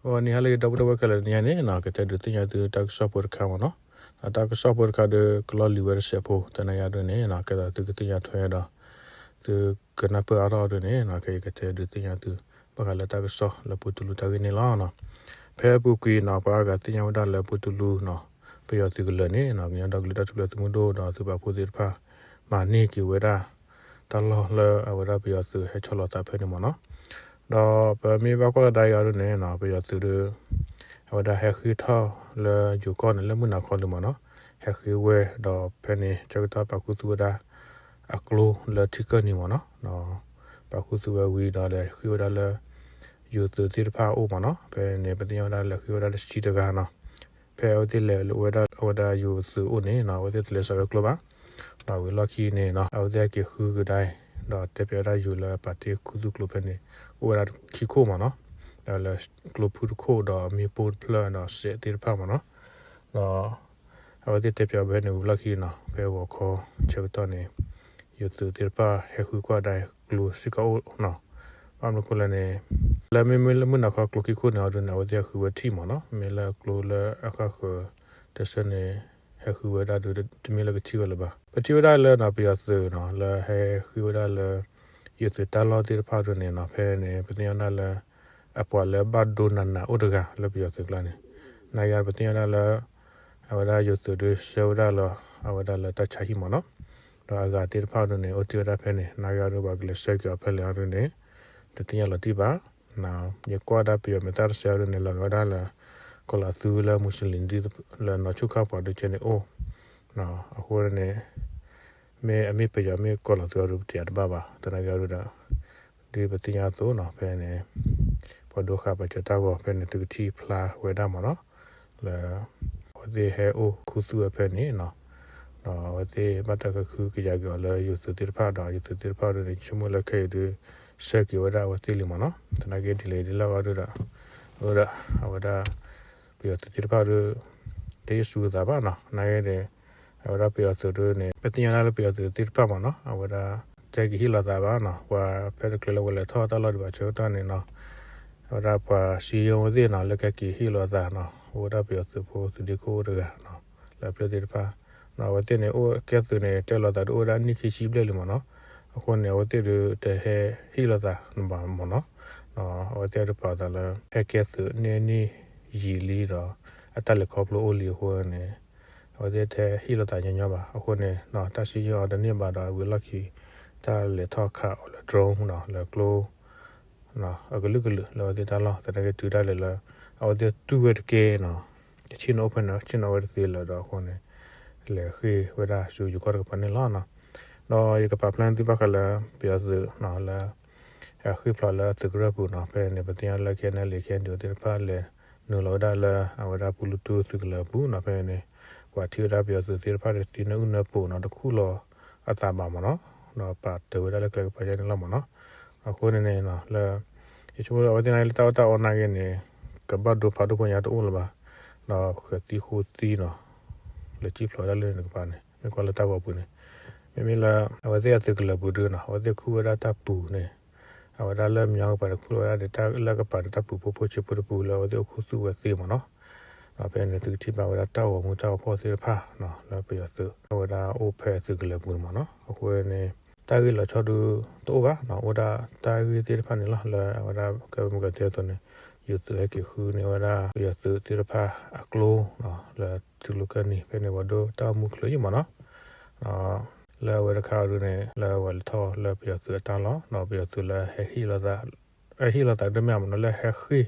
ဂီၤနံၤဟါလၢအဂ့ၤ ဒီပုၢ်ဝဲၢ်ခဲလၢာ် တနံၤအံၤန့ၣ် ကတဲဒုးသ့ၣ်ညါသုတၢ်ကစီၣ်ဖိတခါမ့ၢ်နီၤ. တၢ်ကစီၣ်ဖိတခါဒီး ကလီလံာ်ဝဲတစဲးဖိ သနာ်က့ဒ်န့ၣ် ကဲသးသုကသ့ၣ်ညါထွဲဒီး သုကနၢ်ပၢၢ်အါထီၣ်ဒ်န့ၣ် ကယကတဲဒုးသ့ၣ်ညါသု ဘၣ်ဃးလၢတၢ်ကစီၣ်လၢပူတူလူတၢ်ဂ့ၢ်န့ၣ်လီၤ. ဖဲအပူၤကွံာ်နီၤ ပှၤအါဂၤသ့ၣ်ညါဝဲဒၣ်လၢပူတူလူနီၤ ပယီၤသုးကလၢၤန့ၣ်နီၤ ကညီဒီကလုာ်တၢ်ထူၣ်ဖျဲးသုးမုၢ်ဒိၣ်ဒီးသုးပာ်ဖှိၣ်သ့ၣ်တဖၣ် မၤန့ၢ်က့ၤဝဲဒၣ် တၢ်လီၢ်လၢအဝဲဒၣ်ပယီၤသုးဟဲဆီလီၤသးဖဲန့ၣ်မ့ၢ်နီၤ. ဒီးပမ့ၢ်ဘၣ်ကွၢ်ကဒါအံၤအီၤဒ်န့ၣ်နီၤ ပယီၤသုးဒီး အဝဲဒၣ်ဟဲဃ့ၢ်ထီၣ်လၢယိၤကီၢ်န့ၣ် လၢမုၢ်နၤခီလံမ့ၢ်နီၤ, ဟဲဃ့ၢ်ဝဲဒီးဖဲန့ၣ် ဆၢကတီၢ်ပာ်ခူသူၣ်ဝဲဒၣ် အကျိလၢထံကၢၢ်နံၤမ့ၢ်နီၤ, ပာ်ခူသူၣ်ဝဲဝံၤဒီးလဲၤဃ့ၢ်ဝဲဒၣ်လၢ ယိၤသုးသ့ၣ်တဖၣ်အအိၣ်မ့ၢ်နီၤ, ဖဲန့ၣ် ပသ့ၣ်ညါဝဲဒၣ်လဲၤဃ့ၢ်ဝဲဒၣ်တဆံတဂၤနီၤ, ဖဲအဝဲသ့ၣ်လဲၤဝဲဒၣ်အဝဲဒၣ်ယိၤသုးအိၣ်န့ၣ်နီၤ အဝဲသ့ၣ်တလဲၤစးဝဲကျိဘၣ်, ဒီးဝံၤလီၢ်ခံန့ၣ်နီၤ အဝဲသ့ၣ်ဟဲက့ၤဃုကဒါအံၤ ဒီးတဲပၠးဝဲဒၣ်ယိၤလၢပာ်တ့ၢ်ခူသူၣ်ကျိဖဲန့ၣ် အိၣ်ဝဲဒၣ်ခံခိၣ်မ့ၢ်နီၤ, ဒီးလၢကျိဖုတခိၣ်ဒီးမ့ၣ်ပိၢ်တဖျၢၣ်ဒီးစဲးသ့ၣ်တဖၣ်မ့ၢ်နီၤ, ဒီး အဝဲသ့ၣ်တဲပၠးဖဲန့ၣ်ဝံၤလီၢ်ခံနီၤ ဖဲဂီၤခီဆၢကတီၢ်န့ၣ် ယိၤသုးသ့ၣ်တဖၣ်ဟဲဃုကွၢ်ဒၣ်ကျိစ့ၢ်ကီးအိၣ်နီၤ, ဘၣ်မနုၤအဃိလဲၣ်န့ၣ် လၢမ့မ့ၢ်လၢမုၢ်နၤခီကျိခံခိၣ်န့ၣ်အီၤဒ်န့ၣ် အဝဲသ့ၣ်ဟဲဃုဝဲထံၣ်မ့ၢ်နီၤ, မ့ၢ်လၢကျိလၢအဃၣ်ဃၢၤတဆၢန့ၣ် ဟဲဃုဝဲဒၣ်ဒီးတမ့ၢ်လၢကထံၣ်ဝဲလၢၤဘၣ်. ပထံၣ်ဝဲဒၣ်လၢနီၤ ပယီၤသုးနီၤ လၢဟဲဃ့ၢ်ဝဲဒၣ်လၢ ယိၤသုးတၢ်လီၢ်သ့ၣ်တဖၣ်ဒ်န့ၣ်နီၤ ဖဲန့ၣ် ပသ့ၣ်ညါဒၣ်လၢ အပှၤလၢဘၣ်ဒိနးနးအိၣ်တဂၤလၢပယီၤသုးကျါန့ၣ်, နာ်က့ပသ့ၣ်ညါဒၣ်လၢ အဝဲဒၣ်ယိၤသုးဒုးဆှၢဝဲဒၣ်လီၤ အဝဲဒၣ်လၢတၢ်ဆါဟံၣ်မ့ၢ်နီၤ, ဒီးအဂၤသ့ၣ်တဖၣ်ဒ်န့ၣ် အိၣ်တ့ၢ်ဝဲဒၣ်ဖဲန့ၣ် နာ်က့ဒီးပှၤကလဲၤဆှၢက့ၤအီၤဖဲလဲၣ်အီၤဒ်န့ၣ် တသ့ၣ်ညါလီၤတံၢ်ဘၣ်. ယကွၢ်ဒၣ်ပယီၤမဲာ်သၣ်တစဲးအီၤဒ်န့ၣ် လီၤဂာ်ဝဲဒၣ်လၢ ကီၤလၤသူလၢမူစလ့ၣ်ဒ်လၢနီၢ်ဆူၣ်ခၣ်ပှၤဒုးကဲန့ၣ်အိၣ် အဃိန့ၣ် မ့ၢ်အမ့ၢ်ပယီၤမ့ၢ်ကီၤလၤသူအီၤဒုး ပတဲတဘၣ်ဘၣ် သနာ်က့အီၤဒုးဒီး ဒ်ပသ့ၣ်ညါအသိးနီၤ ဖဲန့ၣ် ပှၤဒိဃာ်ပာ်စၢၤတၢ်ဂီၤဖဲန့ၣ် သုကထံၣ်ဖျါဝဲဒၣ်မ့ၢ်နီၤ, လၢ အဝဲသ့ၣ်ဟဲအိၣ်ခူသူၣ်ဝဲဖဲန့ၣ်နီၤ, ဒီးအဝဲသ့ၣ်ဘၣ်တၢ်ကဟုကယာ်က့ၤအီၤလၢယိၤသုးသ့ၣ်တဖၣ်ဒီး ယိၤသုးသ့ၣ်တဖၣ်ဒ်န့ၣ် ဆိကမိၣ်လၢခဲအံၤဒုး ဆှၢက့ၤဝဲဒၣ်အဝဲသ့ၣ်လံမ့ၢ်နီၤ, သနာ်က့ဒ်လဲၣ်ဒ်လဲၣ်အီၤဒုးဒီး အဝဲဒၣ် အဝဲဒၣ် ပယီၤသုးသ့ၣ်တဖၣ်ဒုး တဟ့ၣ်ဆူအသးဘၣ်နီၤ, နာ်က့ဒီး အဝဲဒၣ်ပယီၤသုးဒုးန့ၣ် ပသ့ၣ်ညါဒၣ်လၢပယီၤသုးသ့ၣ်တဖၣ်မ့ၢ်နီၤ အဝဲဒၣ် တဟဲက့ၤဟ့ၣ်လီၤသးဘၣ်နီၤ, ပှၤဖဲတချုးလၢပှၤလဲၤထီၣ်တၢ်လီၢ်ဒံးဘၣ်ဆၢကတီၢ်န့ၣ်နီၤ, အဝဲဒၣ်ပှၤစံယိဝဲသ့ၣ်နီၤ လၢကဟဲက့ၤဟ့ၣ်လီၤသးနီၤ အိၣ်ဝဲဒၣ်ပယီၤသုးဖိသုးဒ့ခိၣ်အိၣ်တဂၤနီၤ လၢအဖျၢၣ်သ့ၣ်တဖၣ်, အဝဲသ့ၣ်န့ၣ် အိၣ်ကဲသုးန့ၣ် တဲလီၤသးဒုးအိၣ်ဝဲဒၣ်နံၣ်ခံဆံဘျဲၣ်လံမ့ၢ်နီၤ, အဃိန့ၣ် အဝဲသ့ၣ်ဒုးတဟဲဟ့ၣ်လီၤသးဘၣ်မ့ၢ်နီၤ, အဝဲသ့ၣ်ဒုးပာ်သးလၢ ဟဲကဲသုးန့ၢ်နံၣ်ယံာ်လံဒီး အတၢ်လဲၤခီဖျိအိၣ်လံအဃိန့ၣ် အဝဲသ့ၣ်တဟဲဟ့ၣ်လီၤသးညီညီဘၣ်, အဃိန့ၣ် တၢ်စံယိအီၤတန့ၢ်ဘၣ်ဒီးဝံၤလီၢ်ခံ တၢ်လဲၤထီၣ်ခးအီၤလၢ drone နီၤ လၢကျိ အကလုာ်ကလုာ်လၢအဝဲသ့ၣ်တၢ်လီၢ် သနာ်က့တုၤဒၣ်လဲာ်လၢ အဝဲသ့ၣ်တူၢ်ဝဲတကဲနီၤ, ဆ့ၣ်နီၤအိၣ်ဖဲန့ၣ် ဆ့ၣ်နီၤဝဲတသ့လၢၤဒီးအဃိန့ၣ် လဲၤဃ့ၢ်ဝဲဒၣ်ဆူယိၤကီၢ်တကပၤန့ၣ်လီၤနီၤ, ဒီးယကပာ်ဖျါန့ၢ်သုဘၣ်ဃးလၢ ပယီၤသုးနီၤ လၢ အဃ့ၢ်ဖျိးလၢသုးကရၢၢ်ပူၤနီၤ, ဖဲန့ၣ် ပသ့ၣ်ညါလၢ KNLA KNDO သ့ၣ်တဖၣ်လဲၤနုာ်လီၤဝဲဒၣ်လၢ အဝဲဒၣ်ပူလူတူၢ်သုးကလၢၤပူၤနီၤ, ဖဲန့ၣ် ပှၤထံၣ်ဝဲဒၣ်ပယီၤသုးသ့ၣ်တဖၣ်ဒီးသံနၢအုၣ်နၢပူၤနီၤ, တခူၣ်လီၤအသးဘၣ်မ့ၢ်နီၤ, ဒီးပာ်တ့ၢ်ဝဲဒၣ်လၢကျဲကပၤယဲၢ်န့ၣ်လီၤမ့ၢ်နီၤ, အဃိန့ၣ်န့ၣ် လၢ ယဆိကမိၣ်လၢအဝဲသ့ၣ်န့ၣ်လၢတၢ်အီၣ်တၢ်အီနာ်က့န့ၣ် ကဘၣ်ဒိဖးဒိၣ်ဖိညါတအိၣ်လၢၤဘၣ်, ဒီးဃဲၤသံဃိသံနီၤ, လဲၤစံၣ်ဖျိးဝဲဒၣ်လၢန့ၣ်တကပၤန့ၣ် မ့ၢ်ကွၢ်လၢတၢ်ဂီၤပူၤန့ၣ်, မ့မ့ၢ်လၢ အဝဲသ့ၣ်အသုးကလၢၤပူၤဒုနီၤ အဝဲသ့ၣ်ခူၣ်ဝဲဒၣ်တၢ်ပူၤန့ၣ်, အဝဲဒၣ်လၢမညီကပၤန့ၣ် ခူၣ်ဝဲဒၣ်ဒီးတၢ်လၢကပၤန့ၣ် တၢ်ပူၤဖိဖိဆံးဖိတပူၤလၢအဝဲသ့ၣ်အိၣ်ခူသူၣ်ဝဲသ့မ့ၢ်နီၤ, ဒီးဖဲန့ၣ် သုကထံၣ်ဘၣ်ဝဲဒၣ်တၢ်ဂီၤမူတၢ်ဂီၤဖီၣ်သ့ၣ်တဖၣ် လၢပယီၤသုး အဝဲဒၣ်အိၣ်ဖဲသုးကလၢၤပူၤန့ၣ်မ့ၢ်နီၤ, အဃိန့ၣ် တၢ်ဂ့ၢ်လီၤဆီဒုတအိၣ်ဘၣ်နီၤ, အိၣ်ဒၣ်တၢ်ဂ့ၢ်သ့ၣ်တဖၣ်န့ၣ်လီၤ, လၢအဝဲဒၣ်ကဲမုၢ်ကတဲအသိးန့ၣ် ယိၤသုးဟဲက့ၤဃုန့ၢ်ဝဲဒၣ် ပယီၤသုးသ့ၣ်တဖၣ်အကျိ လၢထံကျိကၢၢ်နံၤ ဖဲန့ၣ်ပှၤဒိတၢ်အိၣ်မူချုးယံာ်မ့ၢ်နီၤ, လၢအဝဲတခါအံၤဒုန့ၣ် လၢအဝဲလဲၤထီၣ်လၢပယီၤသုးအတၢ်လီၢ်နီၤ, ပယီၤသုးလၢဟဲဟ့ၣ်လီၤသး ဟ့ၣ်လီၤသးတမ့ၢ်မ့ၢ်နီၤ, လၢဟဲဃ့ၢ်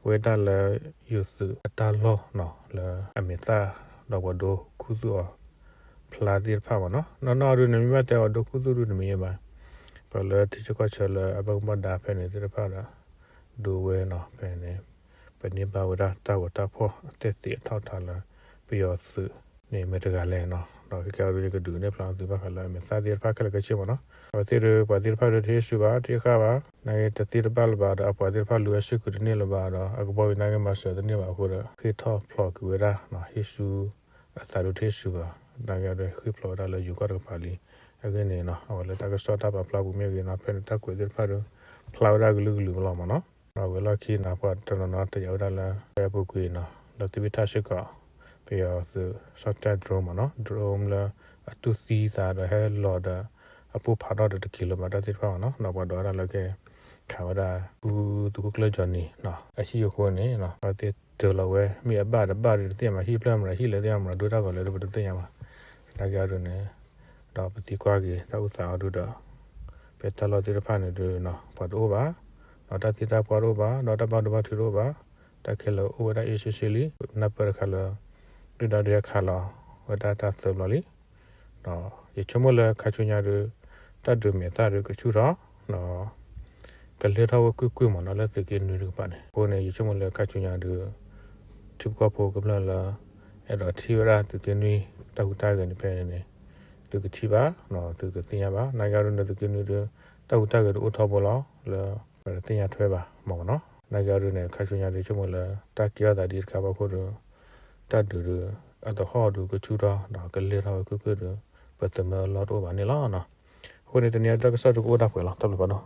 ဝဲဒၣ်လၢယိၤသုးအတၢ်လီၢ်နီၤ, လၢအမဲာ်သၣ်ဒီးပှၤဒိခူသူၣ်အီၤဖျါသ့ၣ်တဖၣ်မ့ၢ်နီၤ, နီၢ်နီၢ်ဒုန့ၣ် မ့ၢ်ဘၣ်တဲအီၤဒိခူသူၣ်ဒုန့ၣ်မ့ၢ်ယဲဘၣ်, ပှၤလၢထံဆၢကီၢ်ဆၢလၢအဘၣ်မူဘၣ်ဒါဖဲန့ၣ်သ့ၣ်တဖၣ်ဒီး ဒိဝဲနီၤ, ဖဲန့ၣ် ပန့ၢ်ဘၣ်ဝဲဒၣ်တၢ်ဂီၤတၢ်ဖီၣ်အသဲၣ်သ့ၣ်အထီၣ်ထါလၢ ပယီၤသုးန့ၣ်မ့ၢ်တဂၤလဲၣ်နီၤ, ဒီးခဲကဲအံၤဒုန့ၣ် ကဒုးနဲၣ်ဖျါသုဘၣ်ဃးလၢအမဲာ်သၣ်သ့ၣ်တဖၣ်ခဲလၢာ်ခဲဆ့မ့ၢ်နီၤ, အဝဲသ့ၣ်ဒု ပှၤသ့ၣ်တဖၣ်ဒုတဟ့ၣ်ဆူၣ်ဘၣ်, တဟ့ၣ်ဃာ်ဘၣ်, နာ်က့တသ့တဘၣ်လၢၤဘၣ်ဒီး အပှၤသ့ၣ်တဖၣ်လူၤဝဲဆ့ၣ်ကူၤတန့ၢ်လၢၤဘၣ်ဒီး အကဘီယူၤနာ်က့မၤစၢၤတန့ၢ်ဘၣ်အဃိဒီး ဃ့ၢ်ထီၣ်ဖျိးကွံာ်ဝဲဒၣ် ဟ့ၣ်ဆူၣ် အသးဒုတဟ့ၣ်ဆူၣ်ဘၣ်, နာ်က့အံၤဒုဃ့ၢ်ဖျိးဝဲဒၣ်လၢယိၤကီၢ်တကပၤလံ, အဂ့ၢ်န့ၣ်နီၤ အဝဲလၢတၢ်ကစီၣ်တၢ်ပာ်ဖျါပူၤမ့ၢ်ဂ့ၤနီၤ, ဖဲန့ၣ်တၢ်ကွဲးသ့ၣ်တဖၣ်ဒု ဖျါဝဲဒၣ်ကလုာ်ကလုာ်လီၤမ့ၢ်နီၤ. အဝဲလီၢ်ခံနီၤ ပှၤတနီၤနီၤတယာ်ဝဲဒၣ်လၢ ဖဲအပူၤကွံာ်နီၤ လၢသဘ့ၣ်ထၣ်စ့ၢ်ကီး ပယီၤသုးဆီၣ်တၢ် drone မ့ၢ်နီၤ drone လၢအတူၢ်သံသးဒီးဟဲလီၤဒီး အပိၢ်ဖးထီၣ်ဒီးတကံၤလၢၤဘၣ် တၢ်သ့ၣ်တဖၣ်မ့ၢ်နီၤ ဒီးပှၤဒိးဝဲဒၣ်လၢကဲ ခးဝဲဒၣ် ဖုသုးခိၣ်ကျၢၢ်ကၠီနံၤနီၤ အဟံၣ်အဃိန့ၣ် ပှၤသ့ၣ်တၢၤလီၤဝဲ မ့ၢ်အဘၣ်တဘၣ်ဒီးတသ့ၣ်ညါမး ဟံၣ်ဖျၢၣ်မးဒီးဟံၣ်လၢသ့ၣ်ညါမး ဒိၣ်တၢ်ဂီၤလၢပတသ့ၣ်ညါဘၣ် နာ်က့အဒုန့ၣ် ဒီးပသံကွၢ်က့ၤတၢ်အိၣ်သးအီၤဒုဒီး ဖဲတၢ်လီၢ်သ့ၣ်တဖၣ်န့ၣ်ဒုနီၤ ပှၤတအိၣ်ဘၣ် ဒီးတၢ်သံတၢ်ပှၢ်တအိၣ်ဘၣ် ဒီးတၢ်ဘၣ်ဒိဘၣ်ထံးတအိၣ်ဘၣ် တၢ်ခဲလၢာ်အိၣ်ဝဲဒၣ်အ့ၣ်ဆ့ဆ့လံ နၢ်ပၢၢ်တခါလၢ ဒုၣ်ဒါဒုးဟဲခးလီၤဝဲဒၣ်တၢ်သၢဘျီလံ ဒီးယဆိကမိၣ်လၢခါဆူညါဒု တၢ်ဒုးမဲာ်သၣ်ဒုကဆူၣ်ထီၣ် ဒီး ကလဲၤထီၣ်ဝဲကွ့ၢ်ကွ့ၢ်မ့ၢ်နီၤ လၢသုးက့နွံတကပၤန့ၣ် အဃိန့ၣ် ယဆိကမိၣ်လၢခါဆူညါဒု ထံဖိကီၢ်ဖိကမျၢၢ်လၢ အဲၣ်ဒိးထံၣ်ဝဲဒၣ်သုးက့နွံ တၢ်ဟူးတၢ်ဂဲၤန့ၣ်ဖဲန့ၣ်န့ၣ် သုကထံၣ်ဘၣ် သုကသ့ၣ်ညါဘၣ် နာ်က့အဒုန့ၣ် သုးက့နွံဒု တၢ်ဟူးတၢ်ဂဲၤဒုအိၣ်ထီဘိလီၤ လၢပတသ့ၣ်ညါထွဲဘၣ်မ့ၢ်နီၤ နာ်က့အဒုန့ၣ် ခါဆူညါဒု ဆိကမိၣ်လၢ တၢ်ကဲထီၣ်သးဒ်တခါဘၣ်အဃိဒီး တၢ်ဒုးဒု အသဟီၣ်ဒုကဆူၣ်ထီၣ် ဒီးကလဲၤထီၣ်ဝဲကွ့ၢ်ကွ့ၢ်ဒု ပသမၢအလီၢ်တအိၣ်ဘၣ်န့ၣ်လီၤ. အဃိန့ၣ် တနံၤအံၤတၢ်ကစီၣ်ဒုကအိၣ်ဒၣ်ပှဲၤလီၤ တၢ်ဘျုးဖးဒိၣ်